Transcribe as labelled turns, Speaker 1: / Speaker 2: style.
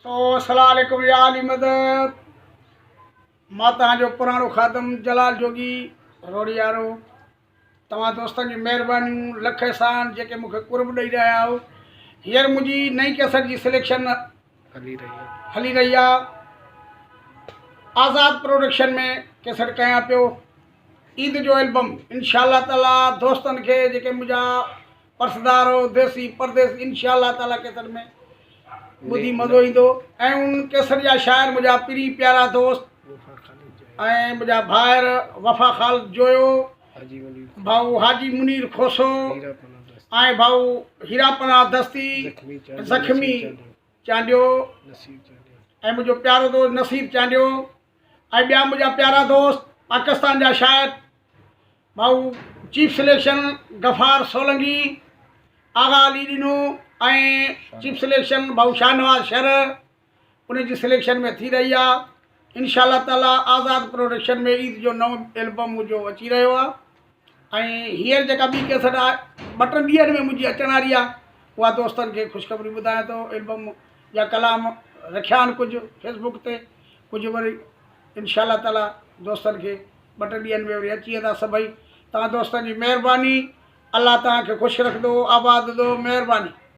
Speaker 1: تو السلام عليڪم يا علي مدد مان توهان جو پراڻو خادم جلال جوڳي روڙيارو توهان دوستن جون مهربانيون لک احسان جيڪي مون کي قرب ڏئي رهيا آهيو هينئر منهنجي نئين ڪيسٽ جي سليڪشن هلي رهي آهي آزاد پروڊڪشن ۾ ڪيسٽ ڪيان پيو عيد جو البم انشاء الله تعالي دوستن کي جيڪي منهنجا پرسدارو ديسي پرديسي انشاء الله تعالي ڪيسٽ ۾ ٻڌي مزو ايندو ۽ ان ڪيسٽ جا شاعر منهنجا پرين پيارا دوست ۽ منهنجا ڀائر وفا خالد جويو، ڀائو حاجي منير کوسو ۽ ڀائو هيرا پناهه دستي، زخمي چانڊيو ۽ منهنجو پيارو دوست نصير چانڊيو ۽ ٻيا منهنجا پيارا دوست پاڪستان جا شاعر ڀائو چيف سليڪشن غفار سولنگي، آغا علي ڏنو ۽ چيف سليڪشن ڀائو شاهنواز شر ان جي سليڪشن ۾ ٿي رهي آ انشاء الله تعالي آزاد پروڊڪشن ۾ عيد جو نئون البم منهنجو اچي رهيو آ ۽ هينئر جيڪا ٻي ڪيسٽ آ ٻه ٽن ڏينهن ۾ منهنجي اچڻ واري آ اها دوستن کي خوشخبري ٻڌايان ٿو البم جا ڪلام رکيا آهن ڪجهه فيسبوڪ تي ڪجهه وري انشاء الله تعالي دوستن کي ٻه ٽي ڏينهن ۾ وري اچي ويندا سڀئي توهان دوستن جي مهرباني الله توهان کي خوش رکندو آباد هوندو مهرباني.